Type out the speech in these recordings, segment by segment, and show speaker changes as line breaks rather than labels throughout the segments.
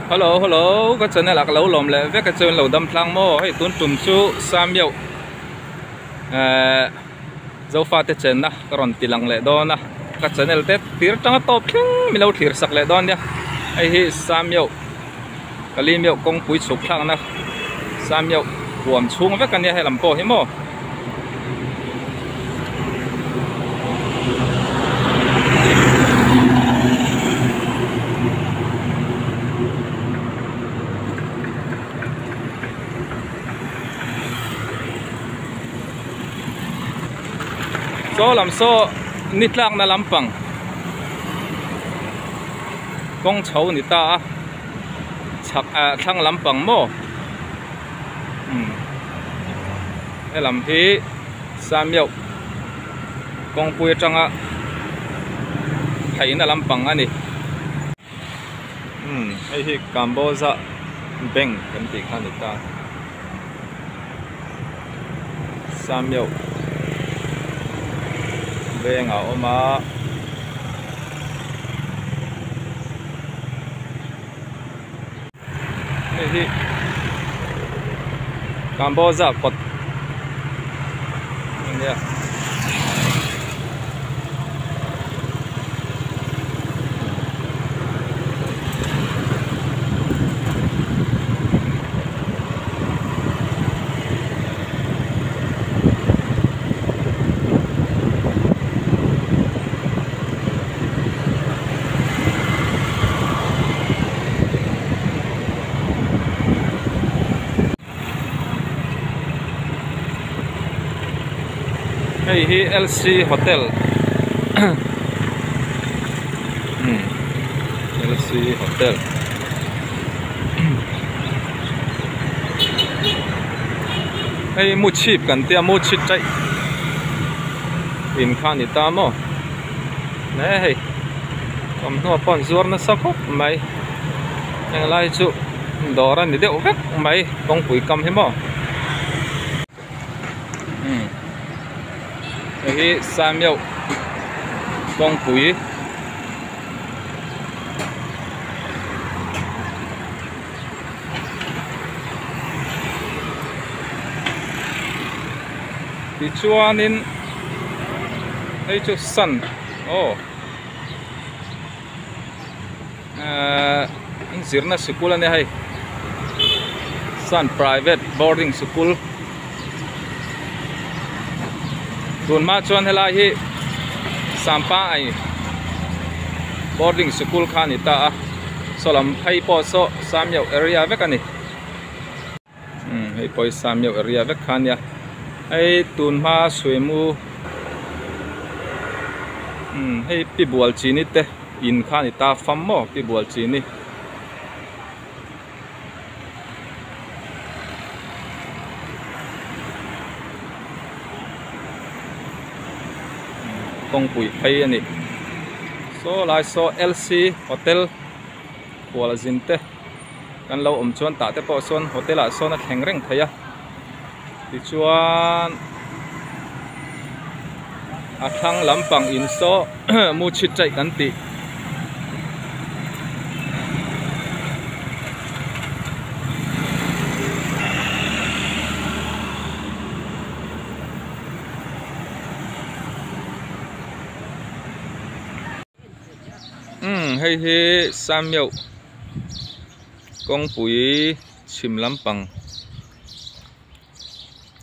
Hello hello ka channel ah ka lo lawm leh vek a chuan lo dam tlang maw hei tun tum chu Samyauh ehh Zofate chenna ka rawn ti lang leh dawn a ka channel te tir tanga tawp thleng min lo thlir sak leh dawn nia hei hi Samyauh Kalimyauh kawngpui chhuk thlakna Samyauh huam chhung vek a nia helam pawh hi maw. Saw lam saw ni tlakna lampang kawng chho ni ta a chhak ah thlang lampang maw umm helam hi Samyauh kawngpui atanga theihna lampang a ni umm hei hi Kamboja bank kan tih kha a ni ta Samyauh veng a awm a. Hei hi Kamboja kawt a nia. Hei hi LC hotel LC hotel hei mu chhip kan tia mu chhit chaih in kha a ni ta maw. He hei thawmhnaw pawh an zuar nasa khawp mai heng lai chu dawr a ni deuh vek mai kawngpui kam hi maw umm hei hi Samyauh kawngpui. Tichuanin hei chu sun aw ehh an zirna sikul a nia hei sun private boarding sikul tun hma chuan helai hi sampa ai boarding sikul kha a ni ta a saw lam phei pawh saw samyauh area vek a ni. Umm hei pawisa meuh area vek kha ania hei tun hma suimu umm hei pi bual chini te in kha ani ta fam maw pi bual chini. Kawngpui phei ani saw lai saw L C hotel khual zin te. Kan lo awm chuan tah te pawh sawn hotel ah sawn a thleng reng thei a tichuan a thlang lampang in saw mu chhit chaih kan tih. Umm hei hi Samyauh. Kawngpui chhim lampang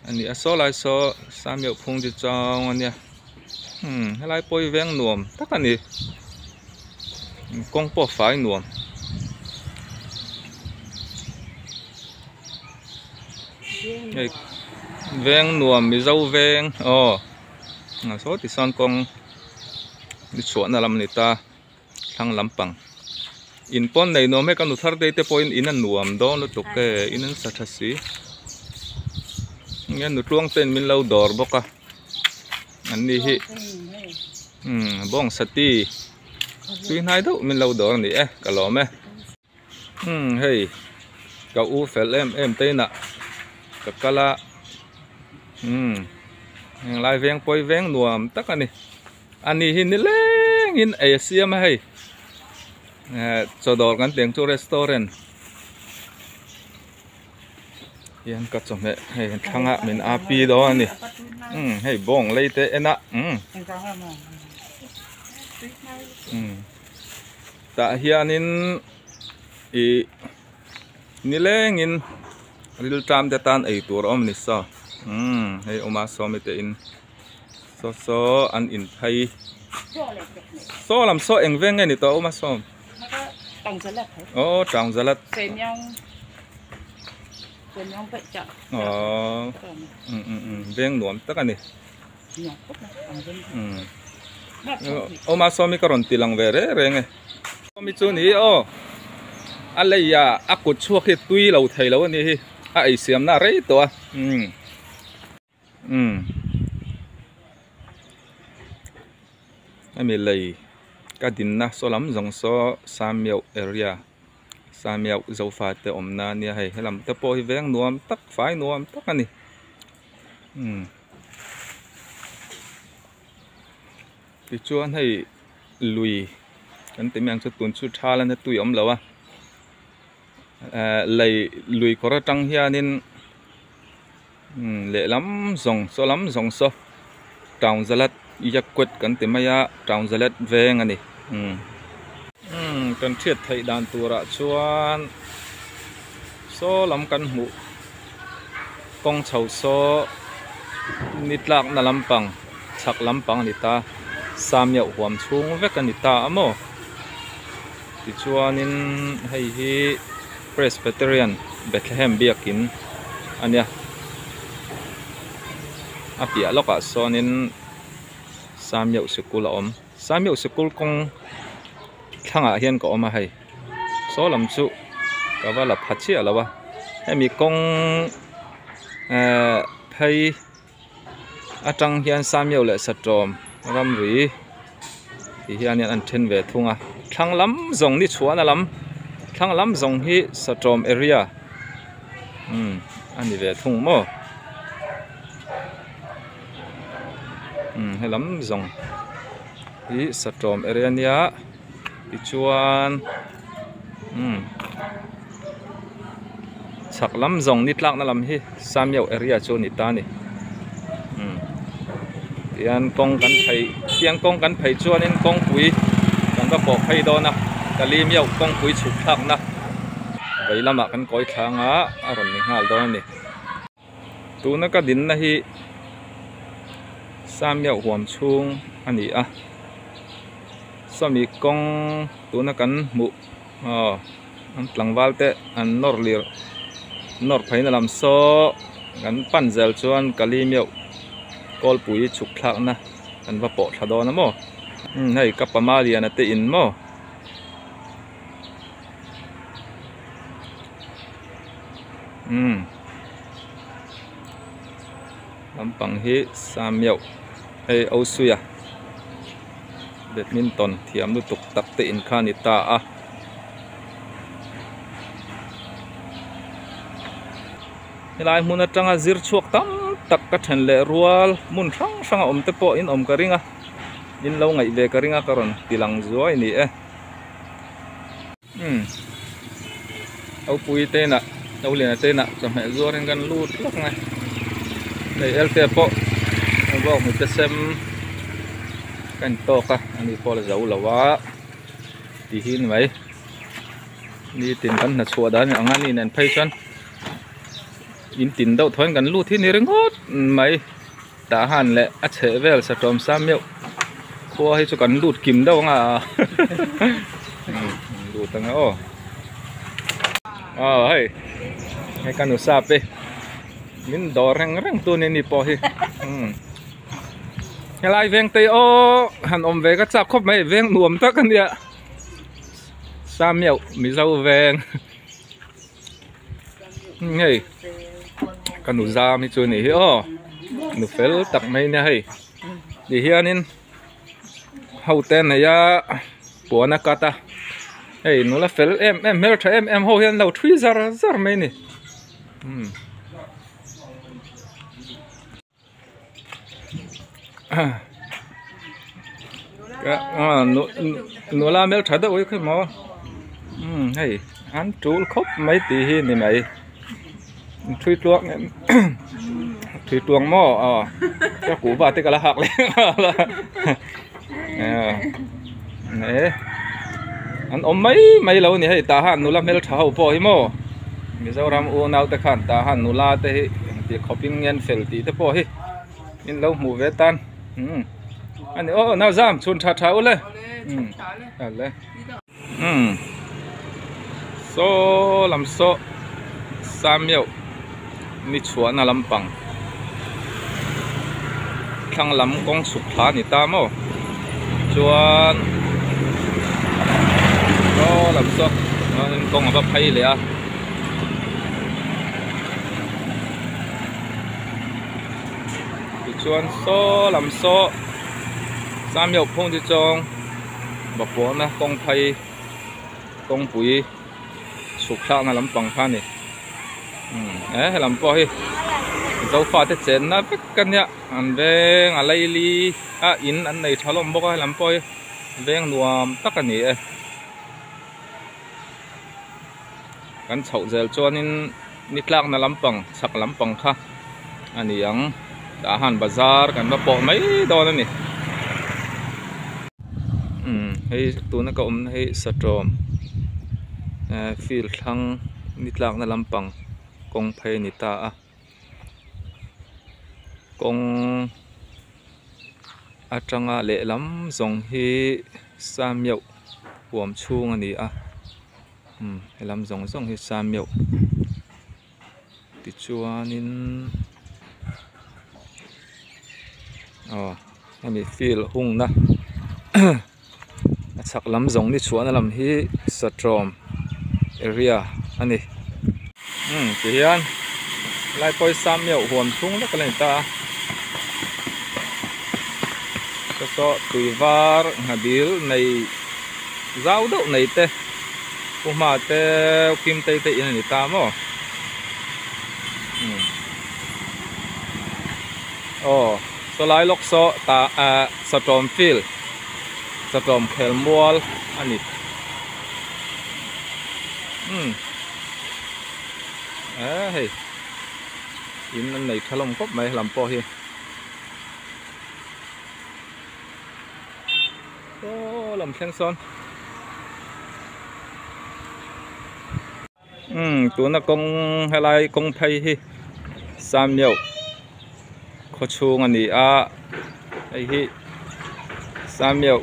a ni a saw lai saw Samyauh phung chi chang a nia umm helai pawh hi veng nuam tak a ni kawng pawh a fai nuam. Hei veng nuam mizo veng aw saw ti sawn kawng ni chhuahna lam a ni ta. Thlang lampang in pawn nei nuam hei ka nu thar te te pawhin in a nuam dawn lutuk e in an sa tha si nge nu tluang ten min lo dawr bawk a an ni hi umm bawng sati tui hnai deuh min lo dawr a ni e ka lawm e. Umm hei ka u fel em em te inah ka kal a umm henglai veng pawi veng nuam tak a ni ani hi nilengin ei a siam a hei eh chaw dawr kan tih ang chu restaurant. Hian ka chawhmeh hei thlanga min a pi dawn a ni umm hei bawng lei te en a umm umm tah hianin ih nilengin rilṭam te tan ei tur a awm a ni saw umm hei awm a sawmi te in saw saw an inphei saw lam saw eng veng nge ni tawh a awm a sawm. Aw tang zalat aw veng nuam tak a ni aw ma sawmi ka rawn ti lang ve reng reng e sawmi chu ni aw a lei ah a kut chhuak hi tui lo thei lo a ni hi a ei siam na rei tawh a umm. Umm hemi lei ka dinna saw lam zawng saw Samiau area Samiau zofa te awmna ania hei helam te pawh hi veng nuam tak fai nuam tak a ni umm tichuan hei lui kan ti mai ang chu tun chu thal a tui a awm lo a eh lei lui kawr atang hianin. Lehlam zawng saw lam zawng saw town zalat yakwet kan ti mai a town zalat veng a ni umm kan hriat theih dan turah chuan saw lam kan hmuh kawng chho saw ni tlakna lampang chhak lampang a ni ta samiauh huam chhung vek a ni ta a maw tichuanin hei hi. Presbyterian Bethlehem biakin a nia a piah lawkah sawnin Samiauh sikul a awm Samiauh sikul kawng thlangah hian ka awm a hei saw lam chu ka va la pha chiah lo a hemi kawng ehh phei atang hian Samiauh leh Satawm ramri ti hianin an then ve thung a thlang lam zawng ni chhuahna lam thlang lam zawng hi Satawm area umm a ni ve thung maw umm helam zawng hi Satawm area ania tichuan umm. Chhak lam zawng ni tlakna lam hi Samiau area chu a ni ta a ni. Umm tihian kawng kan phei tiang kawng kan phei chuanin kawngpui kan va pawh phei dawn a Kalimiau kawngpui chhuk thlakna vei lamah kan kawi thlang a a rawn ni nghal dawn a ni. Tuna ka dinna hi Samiau huam chhung a ni a sawmi kawng tuna kan hmuh. Aw an tlangval te an nawr lir nawr pheina lam saw kan pan zel chuan kali meuh kawlpui chhuk thlakna kan va pawh thla dawn a maw umm hei ka pama liana te in maw umm lampang hi sa meuh hei Osuia. Badminton thiam lutuk tak te in kha a ni ta a. Helai hmun atanga zir chhuak tam tak ka then leh rual hmun hrang hrang a awm te pawh in awm ka ring a in lo ngaih ve ka ring a ka rawn ti lang zuai a ni e. Umm Ropui te inah Roliana te inah chawhmeh zuarin kan lut lawk mai hei elte pawh bawk hnute sem ka intawk a ani pawh la zo lo a ti hi ni mai nitin kan hna chhuah dan ang a ni nen phei chuan in tin deuh thaw in kan lut hi ni ringawt mai. Tah han leh a chheh vel satawm sa meuh khua hi chu kan lut kim deuh anga lut anga aw aw hei hei ka nu sap e min dawr reng reng tu ni ni pawh hi helai veng te aw han awm ve ka chak khawp mai veng nuam tak ania sa meuh mizo veng. Hei ka nu zam hi chu a nih hi aw nu fel tak mai nia hei ti hianin ho te a nei a puan a cut a hei nula fel em em hmeltha em em ho hian an lo thui zar zar mai a ni umm. Nula hmeltha deuh hi khawi maw umm hei an tul khawp mai tih hi ni mai. Thui tluang em thui tluang maw aw ka kuhva te ka la hak leh nghal a eh an awm mai mai lo a ni hei tah han nula hmeltha ho pawh hi maw Mizoram unau te khan tah han nula te hi engti khawp in nge an fel tih te pawh hi in lo hmuh ve tan umm ani aw nau zam chhun tha tha ule umm ale. Umm saw lam saw Sameuh ni chhuahna lampang thlang lam kawng chhuk thla a ni ta maw chuan saw lam saw kawng a va phei leh a. Tichuan saw lam saw Sameuh phung chu chuan. Bapuahna kawng phai kawngpui chhuk thlakna lampang kha a ni umm he helam pawh hi zofa te chenna vek a nia an veng a laili a in an nei tha hlawm bawk a helam pawh hi veng nuam tak a ni e kan chhoh zel chuanin ni tlakna lampang chhak lampang kha a ni ang tah han bazar kan va pawh mai dawn a ni umm hei tuna ka awmna hi satawm eh field thlang ni tlakna lampang kawng phei a ni ta a kawng atanga lehlam zawng hi sameuh huam chhung a ni a. Umm helam zawng zawng hi sameuh tichuanin aw hemi field hungna a chhak lam zawng ni chhuahna lam hi satrawm area a ni. Umm tihian helai pawh hi sameuh huam chhung vek a la ni ta a saw saw tui var nghadil nei zau deuh nei te. Pu hma te kim tei te in a ni ta maw umm aw saw lai lawk saw tah ah satawm field satawm khel mual a ni umm eh hei in an nei tha hlawm khawp mai helam pawh hi. Saw lam thleng sawn umm tuna kawng helai kawng phei hi Sameuh khaw chhung a ni a hei hi Sameuh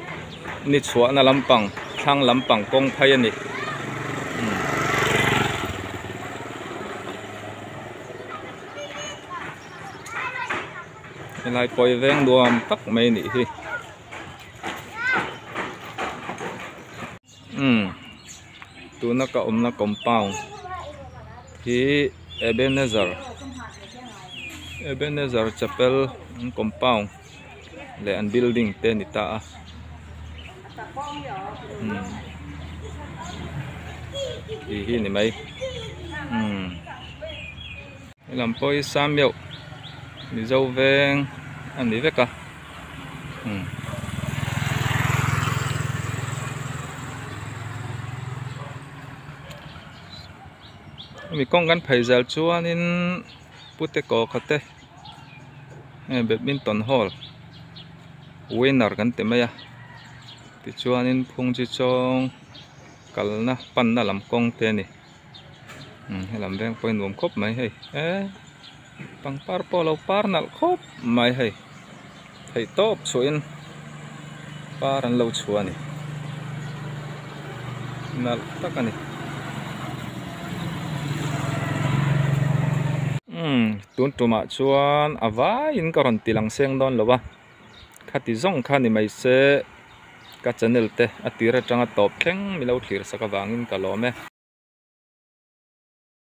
ni chhuahna lampang thlang lampang kawng phei a ni. Helai kawi veng nuam tak mai a nih hi. Umm tuna ka awmna compound hi Ebenezer Ebenezer chapel an compound leh an building te a ni ta a umm tih hi a ni mai umm. Helam pawh hi Sameuh Mizo veng a ni vek a umm. Hemi kawng kan phei zal chuanin pute kaw kha te heng badminton hall winner kan ti mai a tichuanin phung chi chawng kalna panna lam kawng te a ni. Umm helam veng pawh hi nuam khawp mai hei eh pangpar pawh a lo par nalh khawp mai hei theih tawp chhuahin par an lo chhuah a ni nalh tak a ni umm tun tumah chuan a vaiin ka rawn ti lang seng dawn lo a khati zawng kha ni mai se ka channel te a tir atanga tawp thleng mi lo thlir sak avangin ka lawm e.